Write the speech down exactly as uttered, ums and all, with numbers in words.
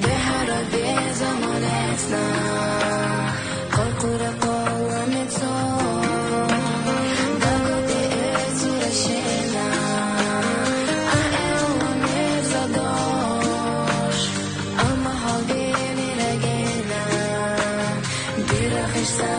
Dehara bêzemanetna, qorqura qolamê to. Dagode etura şêna, a ewa mêrzadoş. Ama halgêni regêna, dira xişta